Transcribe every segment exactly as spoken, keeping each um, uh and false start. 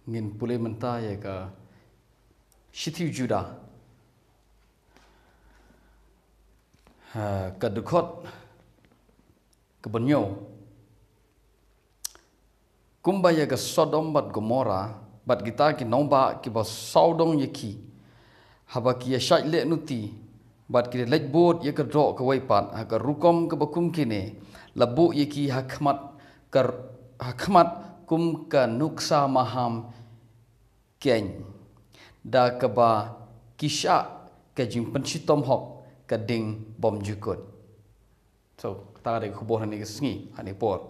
Ngin pule mynta ïa ka Shithi Juda. Ha, ka dkhot kaba hynñiew. Kumba ïa ka Sodom bad Gomora, bad kita ki nongbah kiba sawdong ïa ki. Haba ki ïa shait leh nuti, bad ki leit bud ïa ka doh kawei pat, ha ka rukom kaba kum kine, la buh ïa ki ha khmat ka, ha khmat kum ka nuksa maham keiñ. Da kaba ki shah ka jingpynshitom hok ka ding bymjukut. So, kata ka dei ka khubor hangne ka sngi, hangne por.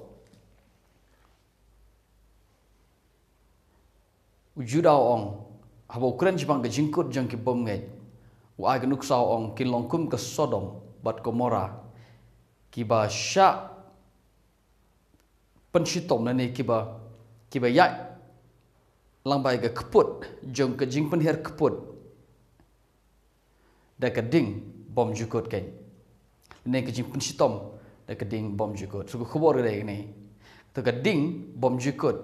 U Juda u ong, haba u kren shaphang ka jingkut jong ki bymngeit, u ai ka nuksa u ong, kin long kum ka Sodom bad Gomora, kiba shah pynshitom lane kiba, kiba ïaid lyngba ïa ka kput jong ka jingpynhiar kput da ka ding bymjukut keiñ. Lane ka jingpynshitom da ka ding bymjukut. So ka khubor ka dei kane. To ka ding bymjukut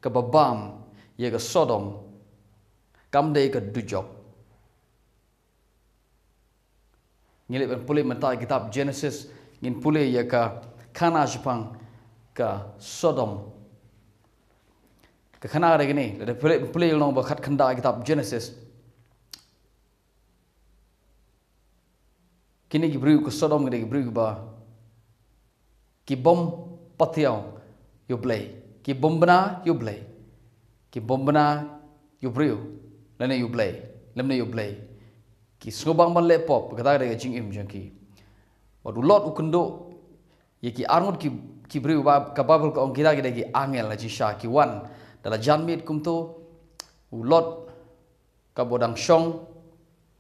kaba bam ïa ka Sodom kam dei ka dujok. Ngi leit ban pule mynta ïa kitab Genesis, ngin pule ïa ka khana shaphang ka Sodom. Ka khana ka dei kane, lada pule, pule lynnong ba khatkhynda ïa kitab Genesis. Kine ki briew ka Sodom, kine ki briew kiba ki bym patiaw ïa U Blei, ki bym bna ïa U Blei, ki bym bna ïa u briew, lane ïa U Blei, lymne ïa U Blei. Ki sngewbang ban leh pop, kata ka dei ka jingim jong ki. Bad u Lot u kynduh ïa ki arngut ki, ki briew ba ka Baibl ka ong kita ki dei ki angel, la jingshisha ki wan da la jan miet kumto. U Lot kaba u dang shong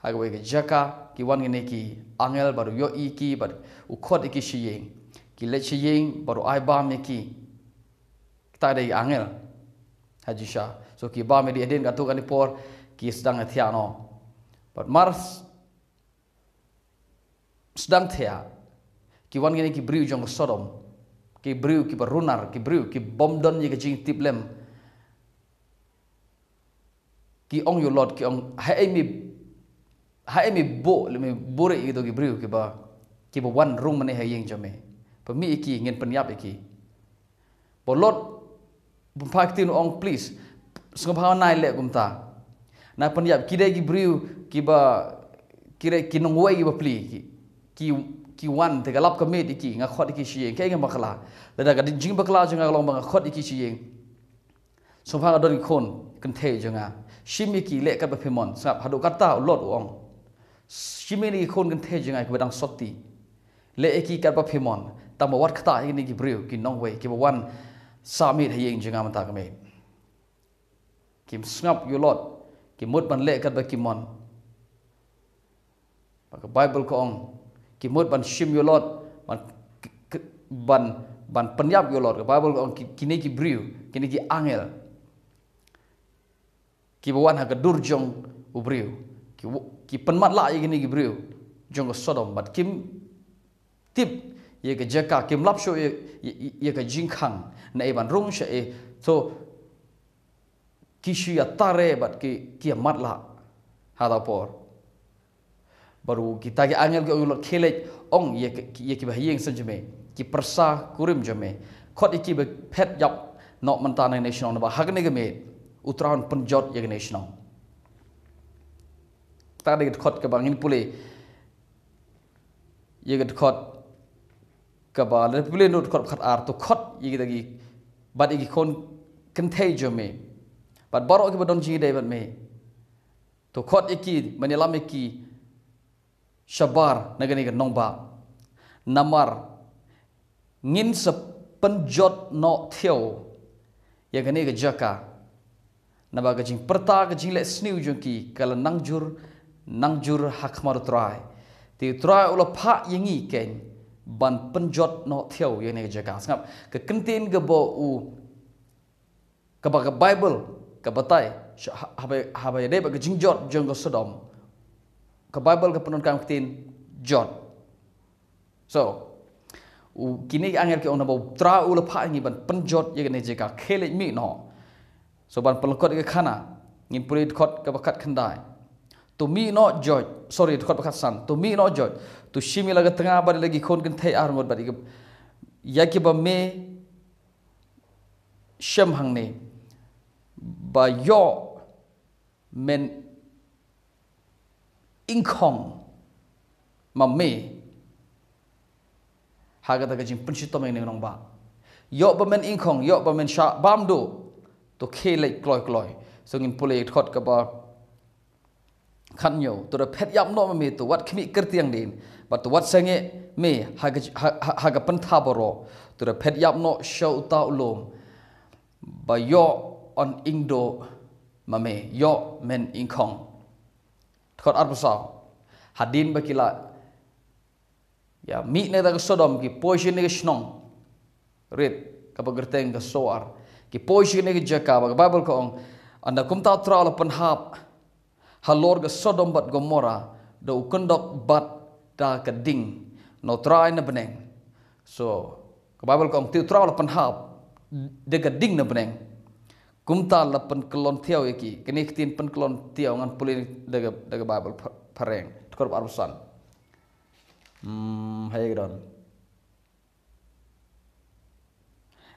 ha kawei ka jaka, ki wan kine ki angel bad u ïohi ïa ki bad u khot ïa ki sha ïing. Ki leit sha ïing bad u ai bam ïa ki. Kita dei angel. Ha jingshisha. So ki bam ïa ki hadien katto katne por ki sdang thiah noh. Bad mar s-, sdang thiah, ki wan kine ki briew jong ka Sodom. Ki briew kiba runar, ki briew ki bym don ïa ka jingtiplem. Ki ong ïa u Lot, ki ong, haei me, haei me buh, lane me buhrieh ïa kito ki briew kiba, kiba wan rung mynne ha ïing jong me. Pynmih ïa ki, ngin pynïap ïa ki. Bad u Lot, pynphai ktien u ong, please, sngewbha nai leh kumta. Nai pynïap, ki dei ki briew kiba, ki dei ki nongwei kiba pli, ki, ki, ki wan te ka lap ka miet ïa ki, nga khot ïa ki sha ïing, kaei nga bakla. Lada ka jingbakla jong nga ka long ba nga khot ïa ki sha ïing. Sngewbha nga don ki khun kynthei jong nga. Shim ïa ki leh katba phi mon. Sngap, haduh katta u Lot u ong. Shim ïa ki khun kynthei jong nga kiba dang sotti. Leh ïa ki katba phi mon. Tang ba wat ktah ïa kine ki briew, ki nongwei, kiba wan sah miet ha ïing jong nga mynta ka miet. Kim sngap ïa u Lot. Ki mut ban leh katba ki mon. Ba ka Baibl ka ong, ki mut ban shim ïa u Lot, ban, k-, k-, ban, ban pynïap ïa u Lot. Ka Baibl ka ong, ki, kine ki briew, kine ki angel, kiba wan ha ka dur jong u briew. Ki w-, ki pynmatlah ïa kine ki briew jong ka Sodom. Bad kim tip ïa ka jaka, kim lap shuh ïa, ïa, ïa, ïa ka jingkhang. Naei ban rung shaei. So, ki shu ïa tare bad ki, ki ïa matlah. Ha ta por. Bad u kita ki angel ki ong ïa u Lot, khie leit ong ïa ki, ïa kiba ha ïing sem jong me, ki pyrsa kurim jong me, khot ïa ki ba phet ïap noh mynta na kane ka shnong, naba ha kane ka miet U Trai un pynjot ïa kane ka shnong. Kata ka dei ka dkhot kaba ngin pule ïa ka dkhot kaba, lada phi pule na u dkhot khatar, to khot ïa kita ki, bad ïa ki khun kynthei jong me, bad baroh kiba don jingïadei bad me. To khot ïa ki, ban ïalam ïa ki shabar na kane ka nongbah. Namar ngin sa pynjot noh thiaw ïa kane ka jaka. Naba ka jingpyrta, ka jingleh sniew jong ki ka la nang jur, nang jur ha khmat U Trai. Te U Trai u la phah ïa ngi keiñ ban pynjot noh thiaw ïa kane ka jaka. Sngap, ka kyntien kaba u, kaba ka Baibl ka batai, sha-, ha-, haba, haba ïadei bad ka jingjot jong ka Sodom, ka Baibl ka pyndonkam ka ktien jot. So, u, kine ki angel ki ong naba U Trai u la phah ïa ngi ban pynjot ïa kane ka jaka, khie leit mih noh. So ban pynlyngkot ïa ka khana, ngin pule dkhot kaba khatkhyndai. To mih noh George, sorry, dkhot ba khatsan. To mih noh George. To shim ïa la ka tnga bad ïa la ki khun kynthei arngut bad ïa ki, ïa kiba me shem hangne. Ba ïoh men ingkhong ma me ha kata ka jingpynshitom ïa kane ka nongbah. Ïoh ba men ingkhong, ïoh ba men shah bam duh. To khie leit kloi kloi. So ngin pule ïa ka dkhot kaba khathynñiew. To da phet ïap noh ma me, to wat khmih kyrtiang dien, bad to wat sangeh me ha ka, ha, ha, ha ka pynthor baroh. To da phet ïap noh sha uta u lum. Ba ïoh yn ing duh ma me, ïoh men ingkhong. Dkhot arphew saw. Hadien ba ki la ïa mih na kata ka Sodom, ki poi sha kane ka shnong rit kaba kyrteng ka Soar. Ki poi sha kane ka jaka ba ka Baibl ka ong, ynda kumta U Trai u la pynhap halor ka Sodom bad Gomora da u kyndok bad da ka ding na U Trai na bneng. So ka Baibl ka ong te U Trai u la pynhap da ka ding na bneng. Kumta la pynkyllon thiaw ïa ki. Kane ka ktien pynkyllon thiaw ngan pule da ka, da ka Baibl pha-, phareng. Dkhot arphew san. Hmm, ha ïa ka don.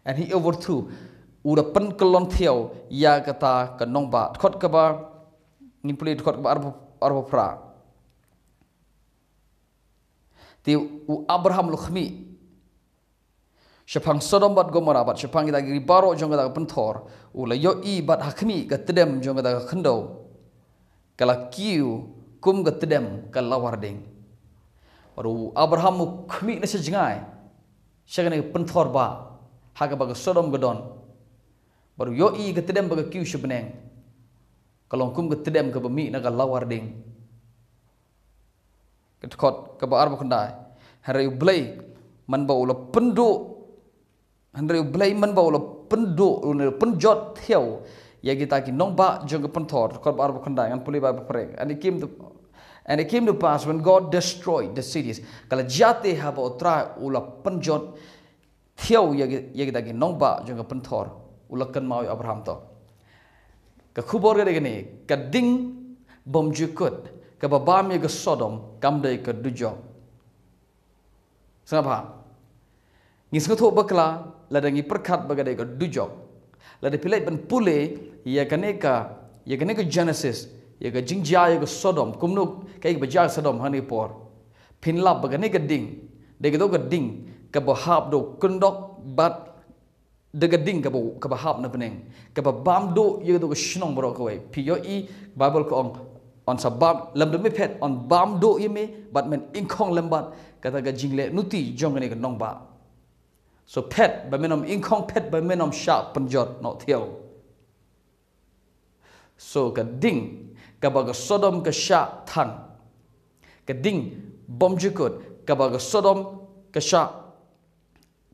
And he overthrew. U da pynkyllon thiaw ïa kata ka nongbah. Dkhot kaba, ngin pule dkhot kaba arphew, arphew phra. Te u Abraham u la khmih shaphang Sodom bad Gomora bad shaphang kita ki ri baroh jong kata ka pynthor, u la ïohi bad ha khmih ka tdem jong kata ka khyndew ka la kiew kum ka tdem ka lawar ding. Bad u Abraham u khmih na sha jngai sha kane ka pynthor bah ha kaba ka Sodom ka don. Bad u ïohi ka tdem ba ka kiew sha bneng ka long kum ka tdem kaba mih na ka lawar ding. Ka dkhot kaba arphew khyndai. Hynrei U Blei man ba u la pynduh, hynrei U Blei man ba u la pynduh, u la pynjot thiaw ïa kita ki nongbah jong ka pynthor. Dkhot ba arphew khyndai, ngan pule ba phareng. And it came to, and it came to pass when God destroyed the cities. Ka la jia te haba U Trai u la pynjot thiaw ïa ki, ïa kita ki nongbah jong ka pynthor, u la kynmaw ïa u Abraham to. Ka khubor ka dei kane, ka ding bymjukut kaba bam ïa ka Sodom kam dei ka dujok. Sngap ha. Ngi sngewthuh bakla lada ngi pyrkhat ba ka dei ka dujok. Lada phi leit ban pule ïa kane ka, ïa kane ka Genesis, ïa ka jingjia ïa ka Sodom, kumno kaei kaba jia Sodom ha kane ka por. Phin lap ba kane ka ding, dei kato ka ding kaba hap da u kyndok bad da ka ding kaba, kaba hap na bneng, kaba bam duh ïa kato ka shnong baroh kawei. Phi ïohi Baibl ka ong, yn sa bam, lymda me phet, yn bam duh ïa me bad men ingkhong lem bad kata ka jingleh nuti jong kane ka nongbah. So phet ba men ym ingkhong, phet ba men ym shah pynjot noh thiaw. So ka ding kaba ka Sodom ka shah thang, ka ding bymjukut kaba ka Sodom ka shah,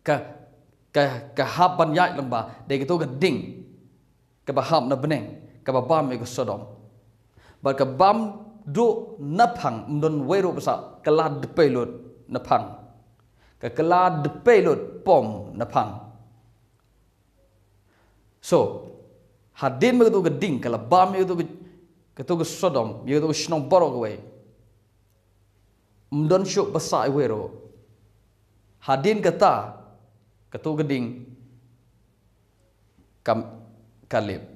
ka, ka, ka hap ban ïaid lyngba, dei kato ka ding kaba hap na bneng kaba bam ïa ka Sodom. Bad ka bam duh na phang, ym don wei ruh ba sah, ka la dpei lut na phang. Ka, ka la dpei lut pom na phang. So hadien ba kato ka ding ka la bam ïa kato ka, kato ka Sodom, ïa kato ka shnong baroh kawei, ym don shuh ba sah iwei ruh. Hadien kata, kato ka ding kam, ka lip.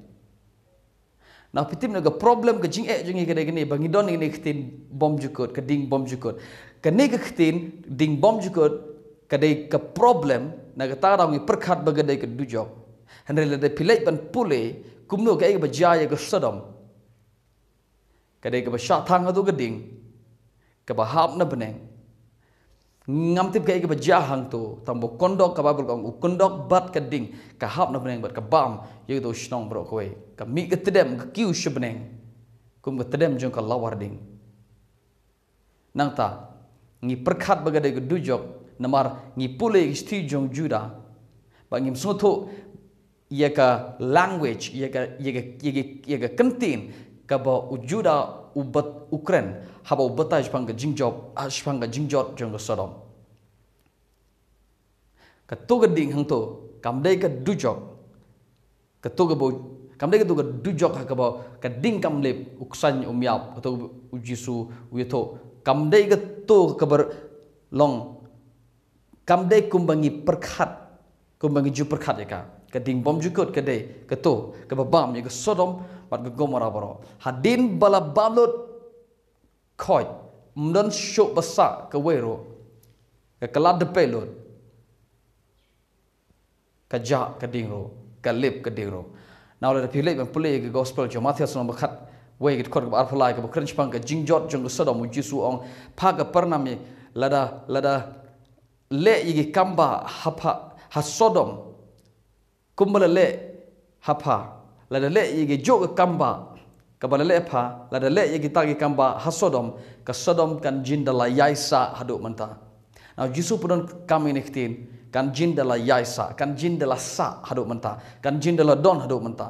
Now phi tip na ka problem, ka jingeh jong ngi ka dei kane, ba ngi don kane ka ktien bymjukut, ka ding bymjukut. Kane ka ktien ding bymjukut ka dei ka problem, na kata ka daw ngi pyrkhat ba ka dei ka dujok. Hynrei lada phi leit ban pule kumno kaei kaba jia ïa ka Sodom, ka dei kaba shah thang kato ka ding kaba hap na bneng. Ngam tip kaei kaba jia hangto, tang ba u kyndok, ka Baibl ka ong, u kyndok bad ka ding ka hap na bneng bad ka bam ïa kato ka shnong baroh kawei. Ka mih ka tdem, ka kiew sha bneng kum ka tdem jong ka lawar ding. Nangta ngi pyrkhat ba ka dei ka dujok namar ngi pule ïa ka shithi jong u Judah. Ba ngim sngewthuh ïa ka language, ïa ka, ïa ka, ïa ka, ïa ka kyntien kaba u Judah u bat, u kren haba u batai shaphang ka jingjop, ah, shaphang ka jingjot jong ka Sodom. Kato ka ding hangto kam dei ka dujok. Kato kaba, Kam dei kato ka dujok ha kaba ka ding kam lip, u ksain um ïap, kato u Jisu u ïathuh. Kam dei kato kaba long, kam dei kumba ngi pyrkhat, kumba ngi ju pyrkhat ïa ka. Ka ding bymjukut ka dei kato kaba bam ïa ka Sodom bad ka Gomora baroh. Hadien ba la bam lut khoit, ym don shuh ba sah kawei ruh, ka kylla dpei lut, ka jah ka ding ruh, ka lip ka ding ruh. Now, lada phi leit ban pule ïa ka gospel jong u Mathaios lynnong ba khatwei, ka dkhot kaba arphew lai, kaba kren shaphang ka jingjot jong ka Sodom, u Jisu u ong, pha ka pyrnam ïa, lada, lada leh ïa ki kambah ha pha, ha Sodom, kumba la leh ha pha, lada leh ïa ki juh ki kambah kaba la leh ha pha, lada leh ïa kita ki kambah ha Sodom, ka Sodom kan jin da la ïai sah haduh mynta. Now, u Jisu u pyndonkam ïa kine ki ktien, kan jin da la ïai sah, kan jin da la sah haduh mynta, kan jin da la don haduh mynta.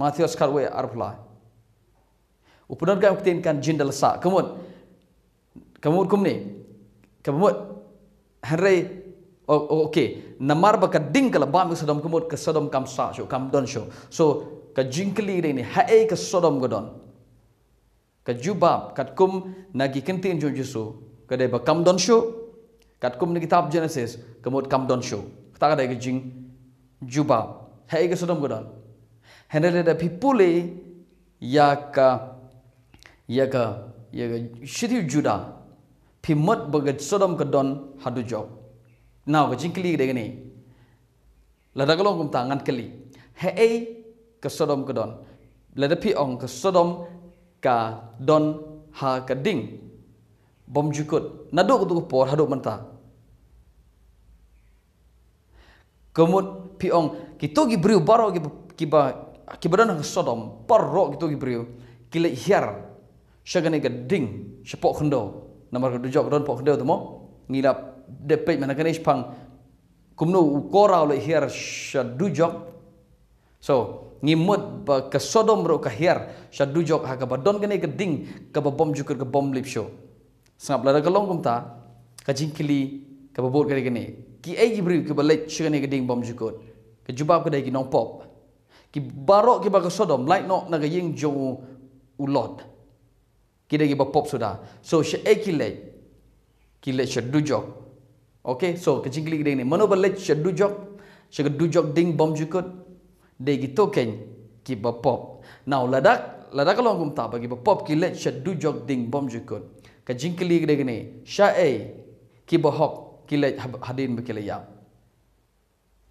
Mathaios khatwei arphew lai. U pyndonkam ïa ka ktien kan jin da la sah. Ka mut, ka mut kumne. Ka mut, hynrei, o-, o-, okay. Namar ba ka ding ka la bam ïa ka Sodom, ka mut ka Sodom kam sah shuh, kam don shuh. So, ka jingkylli ka dei ne, haei ka Sodom ka don? Ka jubab katkum na ki ktien jong u Jisu ka dei ba kam don shuh. Katkum na kitab Genesis, ka mut kam don shuh. Kata ka dei ka jingjubab. Haei ka Sodom ka don? Hynrei lada phi pule ïa ka, ïa ka, ïa ka shithi u Juda, phi mut ba ka Sodom ka don ha dujok. Now, ka jingkylli ka dei kane. Lada ka long kumta, ngan kylli, haei ka Sodom ka don? Lada phi ong ka Sodom ka don ha ka ding bymjukut naduh kato ka por haduh mynta. Ka mut phi ong kito ki briew baroh kiba, kiba, kiba don ha ka Sodom, baroh kito ki briew ki leit hiar sha kane ka ding, shapoh khyndew. Namar ka dujok ka don poh khyndew te mo. Ngi la dep peit mynta kane shaphang kumno u Kora u leit hiar sha dujok. So, ngi mut ba ka Sodom ruh ka hiar sha dujok ha kaba don kane ka ding kaba bymjukut, ka bym lip shuh. Sngap, lada ka long kumta, ka jingkylli kaba bud ka dei kane. Kiei ki briew kiba leit sha kane ka ding bymjukut? Ka jubab ka dei ki nongpop. Ki baroh kiba ha ka Sodom, lait noh na ka ïing jong u, u Lot. Ki dei kiba pop suda. So, shaei ki leit? Ki leit sha dujok. Okay, so ka jingkylli ka dei ne, mano ba leit sha dujok, sha ka dujok ding bymjukut? Dei kito keiñ kiba pop. Now, lada, lada ka long kumta ba kiba pop ki leit sha dujok ding bymjukut, ka jingkylli ka dei kane, shaei kiba hok ki leit ha-, hadien ba ki la ïap?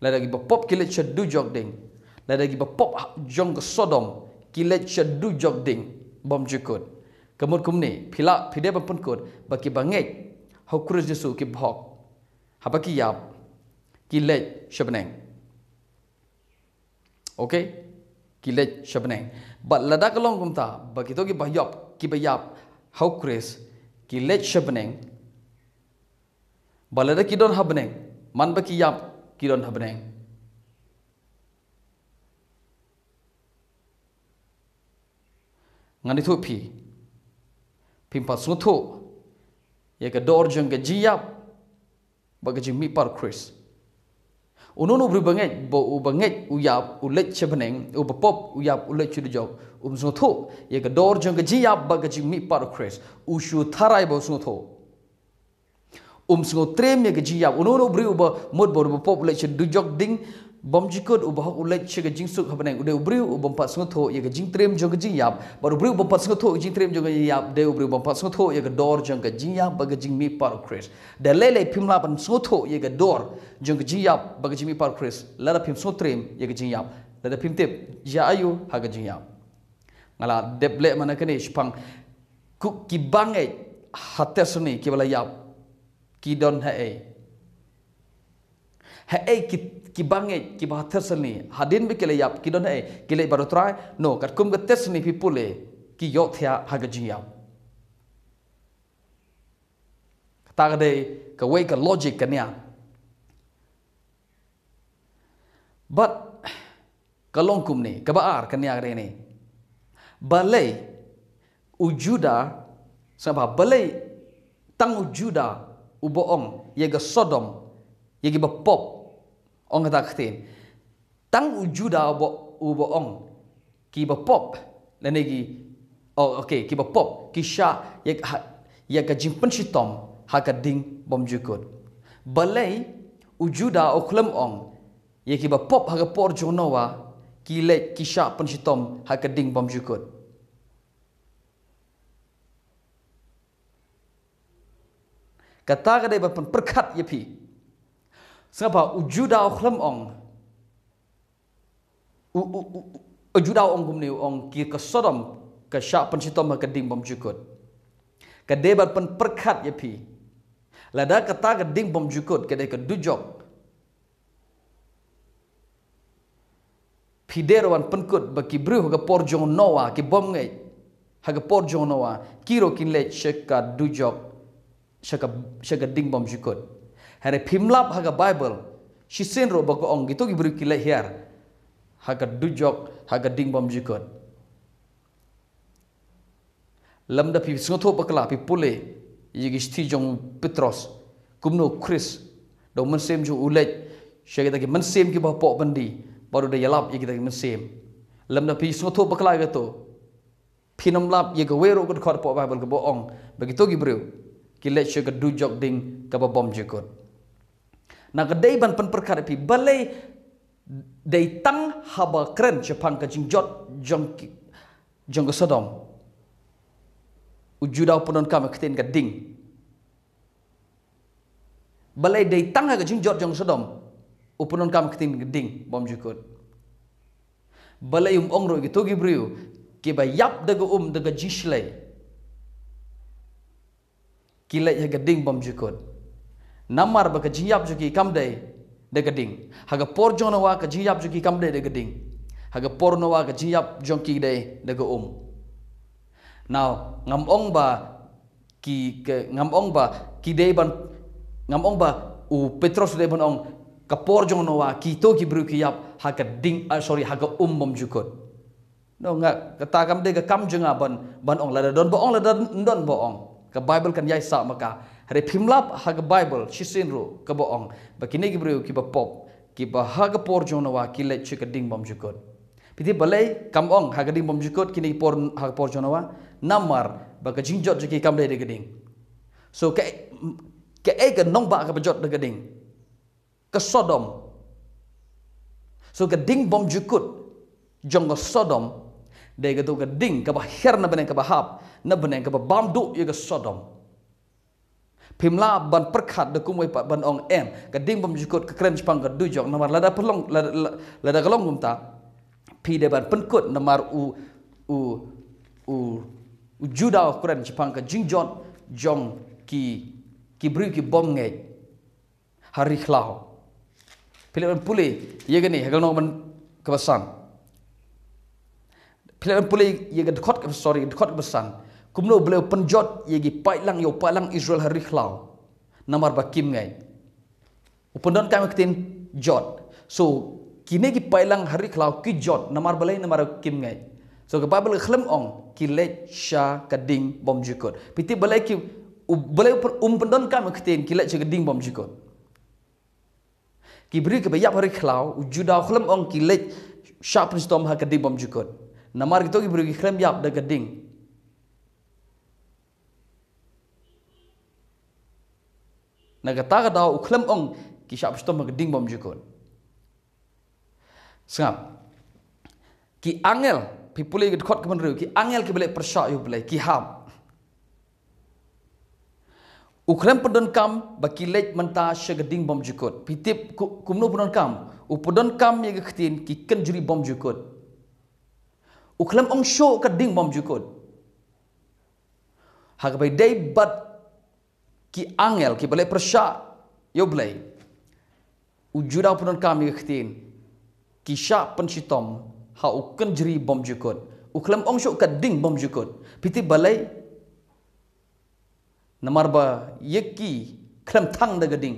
Lada kiba pop ki leit sha dujok ding, lada kiba pop ha-, jong ka Sodom ki leit sha dujok ding bymjukut, ka mut kumne, phi lah, phi dei ban pynkut ba kiba ngeit ha u Khrist Jisu kiba hok, haba ki ïap, ki leit sha bneng. Okay? Ki leit sha bneng. Bad lada ka long kumta ba kito kiba ïap, kiba ïap ha u Khrist, ki leit sha bneng. Ba lada ki don ha bneng, man ba ki ïap, ki don ha bneng. Ngan ïathuh phi, phim pat sngewthuh ïa ka dor jong ka jingïap bad ka jingmihpat u Khrist. Uno uno u briew ba ngeit, ba, uba ngeit u ïap, u leit sha bneng, uba pop u ïap, u leit sha dujok, um sngewthuh ïa ka dor jong ka jingïap bad ka jingmihpat u Khrist. U shu tharai ba u sngewthuh. Um sngewtriem ïa ka jingïap. Uno uno u briew uba mut ba uba pop u leit sha dujok ding bymjukut, uba hok u leit sha ka jingsuk ha bneng. U dei u briew u bym pat sngewthuh ïa ka jingtriem jong ka jingïap. Bad u briew u bym pat sngewthuh ïa ka jingtriem jong ka jingïap, dei u briew u bym pat sngewthuh ïa ka dor jong ka jingïap bad ka jingmihpat u Khrist. Da lei lei phim lah ban sngewthuh ïa ka dor jong ka jingïap bad ka jingmihpat u Khrist lada phim sngewtriem ïa ka jingïap, lada phim tip ïa aïu ha ka jingïap. Nga la dep leh mynta kane shaphang, ku, kiba ngeit ha Thessaloni kiba la ïap, ki don haei? Haei ki, kiba ngeit kiba ha Thessaloni, hadien ba ki la ïap, ki don haei? Ki leit bad u Trai? No, katkum ka Thessaloni phi pule, ki ïohthiah ha ka jingïap. Kata ka dei kawei ka logic ka nia. Bad ka long kumne, kaba ar ka nia ka dei ne, balei u Juda, sngap bha, balei tang u Juda uba ong ïa ka Sodom, ïa kiba pop, ong kata ka ktien. Tang u Juda uba, uba ong Ki bapop, lane ki, oh, okay, ki bapop, ki shah ïa ka, ïa ka jingpynshitom ha ka ding bymjukut. Balei u Judah u khlem ong ïa ki bapop ha ka por jong u Noah ki leit ki shah pynshitom ha ka ding bymjukut? Kata ka dei ban pynpyrkhat ïa phi. Sngap bha, u Judah u khlem ong, u, u, u, u Judah u ong kumne, u ong ki ka Sodom ka shah pynshitom ha ka ding bymjukut. Ka dei ban pynpyrkhat ïa phi. Lada kata ka ding bymjukut ka dei ka dujok, phi dei ruh ban pynkut ba ki briew ha ka por jong u Noah, ki bymngeit ha ka por jong u Noah, ki ruh kin leit sha ka dujok, sha ka, sha ka ding bymjukut. Hynrei phim lap ha ka Bible shisien ruh ba ka ong kito ki briew ki leit hiar ha ka dujok, ha ka ding bymjukut. Lymda phi sngewthuh bakla, phi pule ïa ki shithi jong u Petros, kumno u Khrist da u Mynsiem jong u leit sha kita ki mynsiem kiba hapoh byndi, bad u da ïalap ïa kita ki mynsiem. Lymda phi sngewthuh bakla ïa kato, phin ym lap ïa kawei ruh ka dkhot hapoh Bible kaba ong ba kito ki briew ki leit sha ka dujok ding kaba bymjukut. Na ka dei ban pynpyrkhat ïa phi, balei dei tang haba kren shaphang ka jingjot jong ki, jong ka Sodom, u Judah u pyndonkam ïa ka ktien ka ding? Balei dei tang ha ka jingjot jong Sodom u pyndonkam ïa ka ktien ka ding bymjukut? Balei um ong ruh ïa kito ki briew kiba ïap da ka um da ka jingshlei ki leit ha ka ding bymjukut? Namar ba ka jingïap jong ki kam dei da ka ding. Ha ka por jong u Noah ka jingïap jong ki kam dei da ka ding. Ha ka por u Noah ka jingïap jong ki dei da ka um. Now, ngam ong ba ki, ke, ngam ong ba ki dei ban, ngam ong ba u Petros u dei ban ong ka por jong u Noah kito ki briew ki ïap ha ka ding, ah, sorry, ha ka um bymjukut. No, nga, kata kam dei ka kam jong nga ban, ban ong, lada don ba ong, lada don ba ong. Ka Bible kan ïai sah ma ka. Hynrei phim lap ha ka Bible shisien ruh kaba ong ba kine ki briew kiba pop, kiba ha ka por jong u Noah ki leit sha ka ding bymjukut. Phi tip balei kam ong ha ka ding bymjukut kine ki por, ha ka por jong u Noah? Namar ba ka jingjot jong ki kam dei da ka ding. So ka, kaei ka nongbah kaba jot da ka ding? Ka Sodom. So ka ding bymjukut jong ka Sodom dei kato ka ding kaba hiar na bneng, kaba hap na bneng, kaba bam duh ïa ka Sodom. Phim lah ban pyrkhat da kumwei pat ban ong em, ka ding bymjukut ka kren shaphang ka dujok, namar lada pynlong, lada, lada ka long kumta, phi dei ban pynkut namar u, u, u, u Judah u kren shaphang ka jingjot jong ki, ki briew ki bymngeit ha ri khlaw. Phi lah ban pule ïa kane ha ka lynnong kaba san. Phi lah ban pule ïa ka dkhot kaba, sorry, dkhot kaba san. Kumno U Blei u pynjot ïa ki paidlang, ïa u paidlang Israel ha ri khlaw namar ba kim ngeit. U pyndonkam ïa ka ktien jot. So kine ki paidlang ha ri khlaw ki jot namar balei? Namar kim ngeit. So ka Bible ka khlem ong ki leit sha ka ding bymjukut. Phi tip balei ki, u, balei u pyn-, um pyndonkam ïa ka ktien ki leit sha ka ding bymjukut? Ki briew kiba ïap ha ri khlaw, u Judah u khlem ong ki leit shah pynshitom ha ka ding bymjukut. Namar kito ki briew ki khlem ïap da ka ding. Na kata ka daw u khlem ong ki shah pynshitom ha ka ding bymjukut. Sngap. Ki angel, phi pule ka dkhot kaba hynriew, ki angel kiba leit pyrshah ïa U Blei, ki hap. U khlem pyndonkam ba ki leit mynta sha ka ding bymjukut. Phi tip ku-, kumno u pyndonkam? U pyndonkam ïa ka ktien ki kynjri bymjukut. U khlem ong shuh ka ding bymjukut. Ha kaba ïadei bad ki angel kiba leit pyrshah ïa U Blei, u Judah u pyndonkam ïa ka ktien ki shah pynshitom ha u kynjri bymjukut. U khlem ong shuh ka ding bymjukut. Phi tip balei? Namar ba ïa ki khlem thang da ka ding.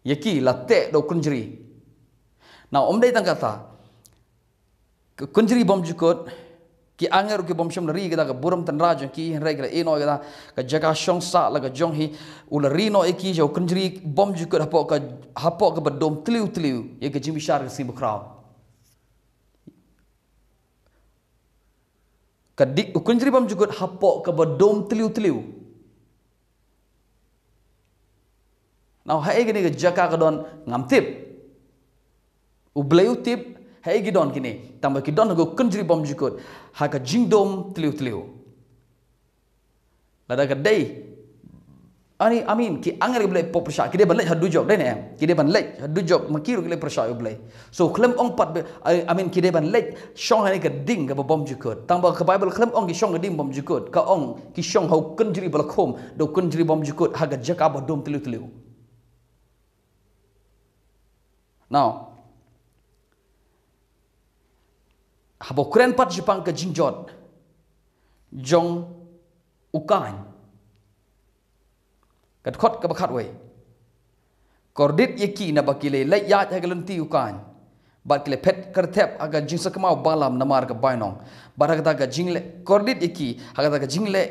Ïa ki la teh da u kynjri. Na, ym dei tang kata. Ka kynjri bymjukut, ki angel ruh ki bym shym la ri ïa kita ka burom tynrah jong ki, hynrei ki la ïeh noh ïa kita ka jaka shong sah la ka jong hi. U la ri noh ïa ki sha u kynjri bymjukut hapoh ka, hapoh kaba dum tliw tliw ïa ka jingbishar ka sngi bakhraw. Ka ding, u kynjri bymjukut hapoh kaba dum tliw tliw. Now, haei kane ka jaka ka don ngam tip. U Blei u tip, haei ki don kine. Tangba ki don ha ka kynjri bymjukut, ha ka jingdum tliw tliw. Lada ka dei, ani, I mean, ki angel ki ba leit pop pyrshah, ki dei ban leit ha dujok, dei ne em? Ki dei ban leit ha dujok, ma ki ruh ki leit pyrshah ïa u Blei. So khlem ong pat ba, I, I mean, ki dei ban leit shong ha kane ka ding kaba bymjukut. Tangba ka Baibl khlem ong ki shong ha ka ding bymjukut, ka ong ki shong ha u kynjri ba la khum da u kynjri bymjukut ha ka jaka ba dum tliw tliw. Now, haba u kren pat shaphang ka jingjot jong u Kain. Ka dkhot kaba khatwei. Kordit ïa ki naba ki la leit ïaid ha ka lynti u Kain, bad ki la phet kyrthep ha ka jingsakma u Balam namar ka bainong. Bad ha kata ka jingleh, kordit ïa ki ha kata ka jingleh,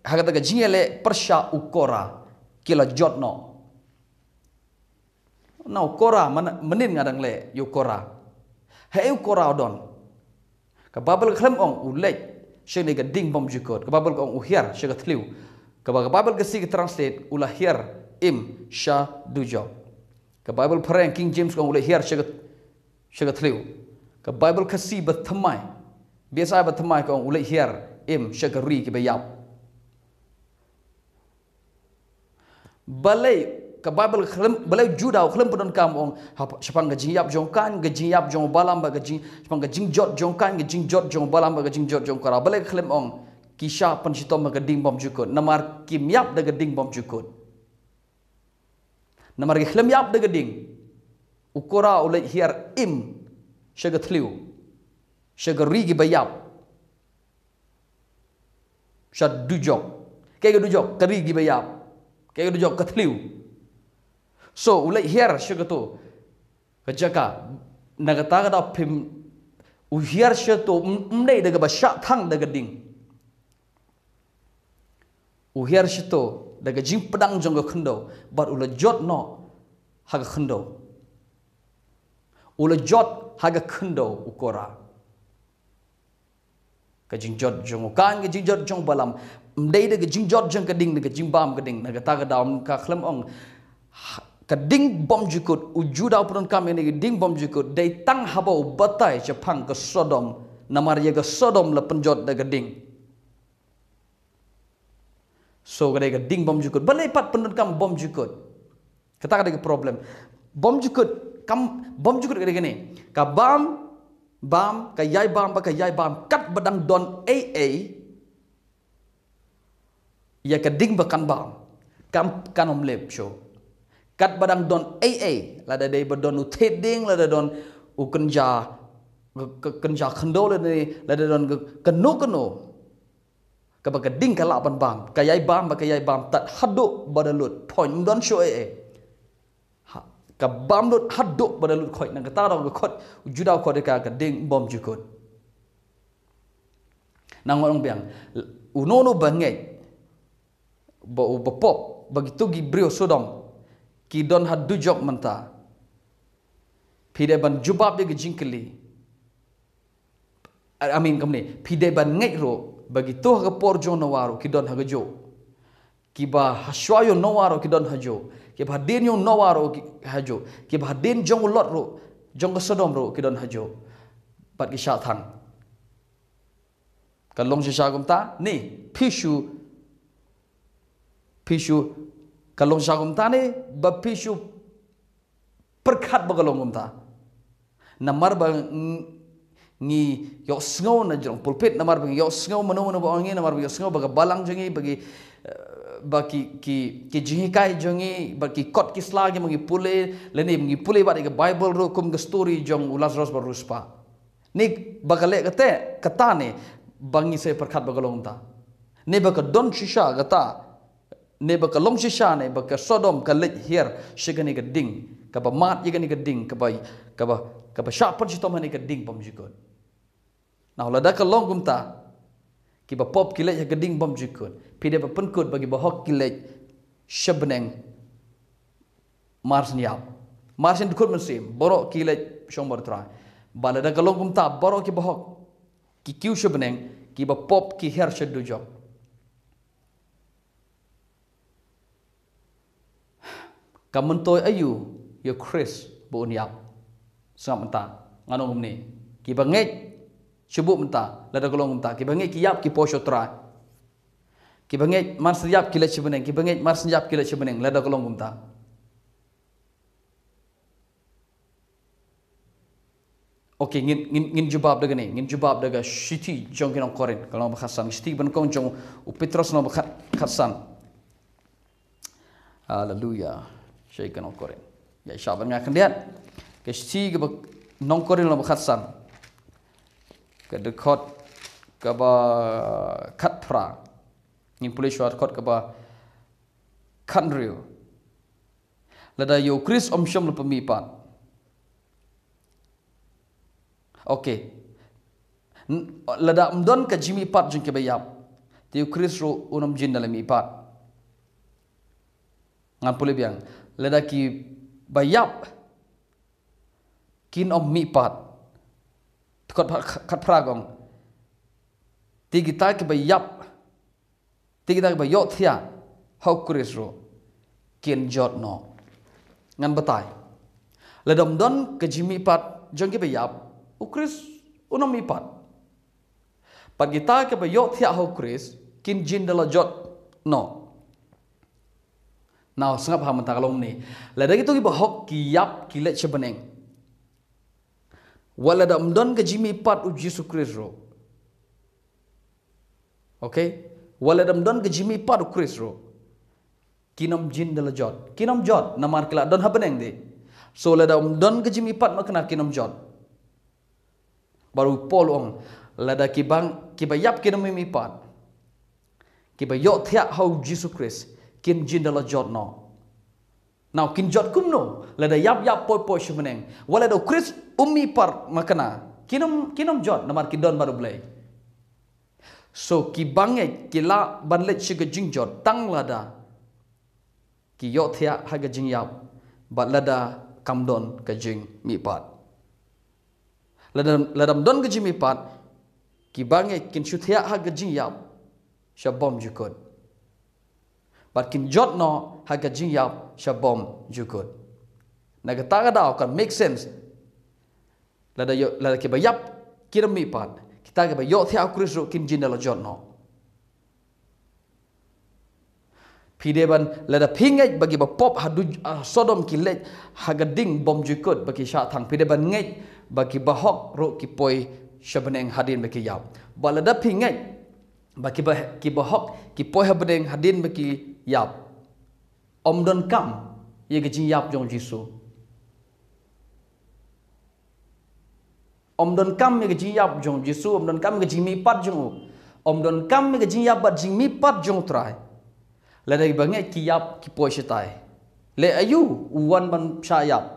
ha kata ka jingïaleh pyrshah u Kora, ki la jot noh. Now, u Kora, man-, mynnin nga dang leh ïa u Kora. Haei u Kora u don? Ka Baibl khlem ong u leit sha kane ka ding bymjukut. Ka Baibl ka ong u hiar sha ka tliw. Kaba ka Baibl Khasi ka translate u la hiar im sha dujok. Ka Baibl phareng King James ka ong u leit hiar sha ka, sha ka tliw. Ka Baibl Khasi bathymmai, B S I bathymmai ka ong u leit hiar im sha ka ri kiba ïap. Balei ka Baibl khlem, balei u Juda u khlem pyndonkam, ong, hap-, shaphang ka jingïap jong u Kain, ka jingïap jong u Balam, bad ka jing, shaphang ka jingjot jong u Kain, ka jingjot jong u Balam, bad ka jingjot jong u Kora? Balei khlem ong ki shah pynshitom ha ka ding bymjukut? Namar kim ïap da ka ding bymjukut. Namar ki khlem ïap da ka ding, u Kora u leit hiar im sha ka tliw, sha ka ri kiba ïap, sha dujok. Kaei ka dujok? Ka ri kiba ïap. Kaei ka dujok? Ka tliw. So u leit hiar sha kato ka jaka. Na kata ka daw phim, u hiar sha kato, ym, ym dei da kaba shah thang da ka ding. U hiar sha kato da ka jingpdang jong ka khyndew, bad u la jot noh ha ka khyndew. U la jot ha ka khyndew u Kora. Ka jingjot jong u Kain, ka jingjot jong u Balam, ym dei da ka jingjot jong ka ding, da ka jingbam ka ding. Na kata ka daw ka khlem ong, ha, ka ding bymjukut, u Juda u pyndonkam ïa kane ka ding bymjukut dei tang haba u batai shaphang ka Sodom, namar ïa ka Sodom la pynjot da ka ding. So ka dei ka ding bymjukut. Balei pat pyndonkam bymjukut? Kata ka dei ka problem. Bymjukut, kam, bymjukut ka dei kane. Ka bam, bam, ka ïai bam, ba ka ïai bam, katba dang don ei ei ïa ka ding ba kan bam, kam, kan ym lip shuh. Katba dang don ei ei, lada dei ba don u thied ding, lada don u kynja, ka, ka kynja khyndew, lada, lada don ka, kano kano. Kaba ka ding ka lah ban bam, ka ïai bam, ba ka ïai bam tad haduh ba da lut, point, ym don shuh ei ei. Ha, ka bam lut haduh ba da lut khoit. Na kata ka daw ka khot u Juda u khot ïa ka ka ding bymjukut. Nang ong biang, uno uno ba ngeit, ba u ba pop, ba kito ki briew Sodom ki don ha dujok mynta, phi dei ban jubab ïa ka jingkylli. I mean, kumne, phi dei ban ngeit ruh ba kito ha ka por jong u Noah ruh ki don ha kajuh. Kiba ha shuwa u Noah ruh ki don hajuh. Kiba hadien u Noah ruh ki hajuh. Kiba hadien jong u Lot ruh, jong ka Sodom ruh ki don hajuh. Bad ki shah thang. Ka long shisha kumta, ne phi shu, phi shu, ka long shisha kumta ne ba phi shu pyrkhat ba ka long kumta. Namar ba ng-, ngi ïohsngew na jrong pulpit, namar ba ngi ïohsngew mano mano ba ong ngi, namar ba ngi ïohsngew ba ka balang jong ngi, ba ki, eh, ba ki, ki, ki jinghikai jong ngi, ba ki kot ki sla kiba ngi pule, lane ba ngi pule bad ïa ka Baibl ruh kum ka story jong u Lazarus bad u riewspah. Ne ba ka leh kata, kata ne ba ngi sa pyrkhat ba ka long kumta. Ne ba ka don shisha kata, ne ba ka long shisha ne ba ka Sodom ka leit hiar sha kane ka ding, kaba mad ïa kane ka ding, kaba, kaba, kaba shah pynshitom ha kane ka ding bymjukut. Now, lada ka long kumta, kiba pop ki leit ha ka ding bymjukut, phi dei ba pynkut ba ki bahok ki leit sha bneng mar shen ïap. Mar shen dkhot mynsiem, baroh ki leit shong bad u Trai. Ba lada ka long kumta, baroh ki bahok ki kiew sha bneng, Kiba pop ki hiar sha dujok. Ka myntoi aïu ïa u Khrist ba un ïap? Sngap mynta, ngan ong kumne. Kiba ngeit, shu buh mynta, lada ka long kumta. Kiba ngeit ki ïap ki poi sha u Trai. Kiba ngeit mar shu ïap ki leit sha bneng, kiba ngeit mar shu ïap ki leit sha bneng, lada ka long kumta. Okay, ngin, ngin, ngin jubab da kane, ngin jubab da ka shithi jong ki nong Korinth, ka lynnong ba khatsan, shithi ba nyngkong jong u Petros lynnong ba khat, khatsan. Haleluya. Shithi ki nong Korinth. Ïa, sha ban nga khyndiat. Ka shithi kaba nong Korinth lynnong ba khatsan. Ka dkhot kaba khatphra. Ngin pule shuwa dkhot kaba khathynriew. Lada ïa u Khrist ym shym la pynmihpat. Okay. N-, lada ym don ka jingmihpat jong kiba ïap, te u Khrist ruh un ym jin da la mihpat. Ngan pule biang. Lada kiba ïap kin ym mihpat. Dkhot khat, khatphra ka ong. Te kita kiba ïap, te kita kiba ïohthiah ha u Khrist ruh kin jot noh. Ngan batai. Lada ym don ka jingmihpat jong kiba ïap, u Khrist un ym mihpat. Bad kita kiba ïohthiah ha u Khrist kin jin da la jot noh. Now, sngap ha mynta ka long kumne. Lada kito kiba hok ki ïap ki leit sha bneng, wat lada ym don ka jingmihpat u Jisu Khrist ruh. Okay? Wat lada ym don ka jingmihpat u Khrist ruh, kin ym jin da la jot. Kin ym jot, namar ki la don ha bneng de. So lada ym don ka jingmihpat makna kin ym jot. Bad u Paul u ong, lada kiba, kiba ïap kin ym mihpat, kiba ïohthiah ha u Jisu Khrist kin jin da la jot noh. Now, kin jot kumno lada ïap ïap, poi poi sha bneng? Wat lada u Khrist um mihpat makna, kin ym, kin ym jot namar ki don bad u Blei. So kiba ngeit ki lah ban leit sha ka jingjot tang lada ki ïohthiah ha ka jingïap, bad lada kam don ka jingmihpat. Lada, lada ym don ka jingmihpat, kiba ngeit kin shu thiah ha ka jingïap sha bymjukut. Bad kin jot noh ha ka jingïap sha bymjukut. Na kata ka daw kan make sense. Lada ïoh, lada kiba ïap kin ym mihpat, kita kiba ïohthiah ha u Khrist ruh kin jin da la jot noh. Phi dei ban, lada phi ngeit ba kiba pop ha duj-, ha Sodom ki leit ha ka ding bymjukut ba ki shah thang, phi dei ban ngeit ba kiba hok ruh ki poi sha bneng hadien ba ki ïap. Bad lada phi ngeit ba kiba, kiba hok ki poi ha bneng hadien ba ki ïap, ym donkam ïa ka jingïap jong u Jisu. Ym donkam ïa ka jingïap jong u Jisu, ym donkam ïa ka jingmihpat jong u. Ym donkam ïa ka jingïap bad jingmihpat jong u Trai. Lada kiba ngeit ki ïap ki poi shatai. Leh aïu u wan ban shah ïap?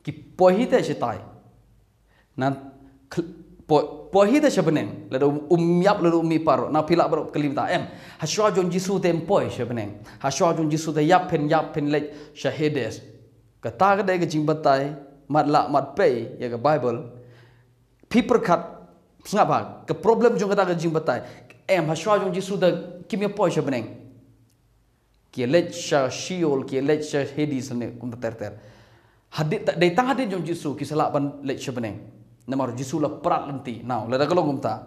Ki poi hi te shatai. Na khl-, poi, poi hi te sha bneng. Lada um, um ïap, lada um mihpat ruh. Na phi lah ban ong kylli mynta, em, ha shuwa jong u Jisu te ym poi sha bneng? Ha shuwa jong u Jisu te ïap phin, ïap phin leit sha Hades? Kata ka dei ka jingbatai mat lah mat pei ïa ka Baibl. Phi pyrkhat, sngap ha ka problem jong kata ka jingbatai. Em, ha shuwa jong u Jisu te kim ïa poi sha bneng? Ki leit sha Sheol, ki leit sha Hades ne kumta ter ter. Hadien, dei tang hadien jong u Jisu ki sa lah ban leit sha bneng. Namar u Jisu la prat lynti. Now, lada ka long kumta,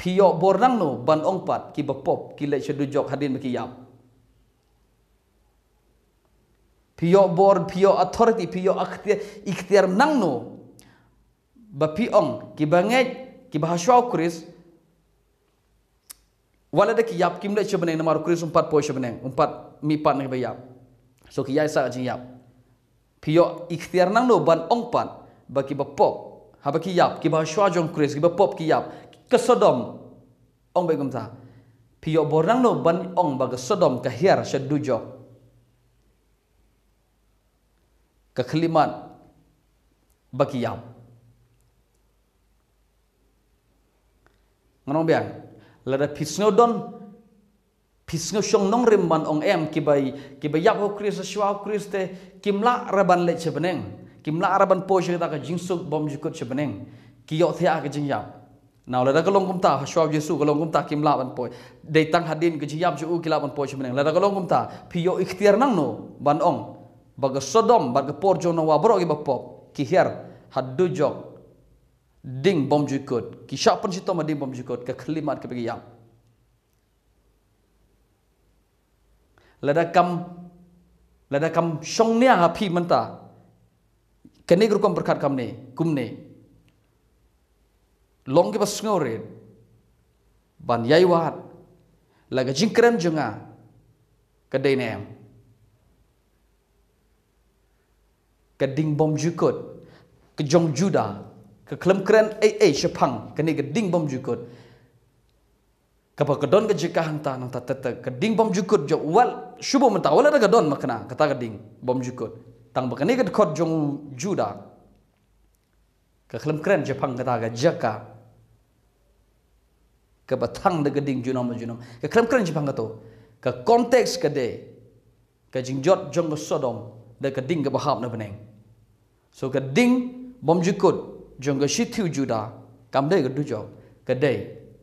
phi ïoh bor nangno ban ong pat kiba pop ki leit sha dujok hadien ba ki ïap? Phi ïoh bor, phi ïoh authority, phi ïoh ikhtiar, ikhtiar nangno ba phi ong kiba ngeit, kiba ha shuwa u Khrist, wat lada ki ïap kim leit sha bneng namar u Khrist um pat poi sha bneng, um pat mihpat na kiba ïap. So ki ïaisah ka jingïap. Phi ïoh ikhtiar nangno ban ong pat ba kiba pop, haba ki ïap, kiba ha shuwa jong u Khrist, kiba pop ki ïap? Ka Sodom, ong beit kumta. Phi ïoh bor nangno ban ong ba ka Sodom ka hiar sha dujok? Ka khyllipmat ba ki ïap. Ngan ong biang, lada phi sngew don, phi sngew shong nongrim ban ong, em, kiba, kiba ïap ha u Khrist, ha shuwa u Khrist te kim lah re ban leit sha bneng, kim lah re ban poi sha kata ka jingsuk bymjukut sha bneng, ki ïohthiah ha ka jingïap. Now, lada ka long kumta, ha shuwa Jisu ka long kumta, kim lah ban poi. Dei tang hadien ka jingïap jong u ki lah ban poi sha bneng. Lada ka long kumta, phi ïoh iktiar nangno ban ong ba ka Sodom bad ka por jong Noah, baroh kiba pop, ki hiar ha dujok ding bymjukut, ki shah pynshitom ha ding bymjukut, ka khyllipmat kaba ki ïap. Lada kam, lada kam shong nia ha phi mynta kane ka rukom pyrkhat kumne, kumne, long kiba sngewrit ban ïai wad, la ka jingkren jong nga ka dei ne em? Ka ding bymjukut ka jong Judah, ka khlem kren ei ei shaphang kane ka ding bymjukut. Kaba ka don ka jaka hangta, nangta tete, ka ding bymjukut jong, well, shu bun mynta, well, lada ka don ma kane kata ka ding bymjukut, tang ba kane ka dkhot jong Judah ka khlem kren shaphang kata ka jaka kaba thang da ka ding junom la junom. Ka khlem kren shaphang kato. Ka context ka dei ka jingjot jong ka Sodom da ka ding kaba hap na bneng. So ka ding bymjukut jong ka shithi u Judah kam dei ka dujok, ka dei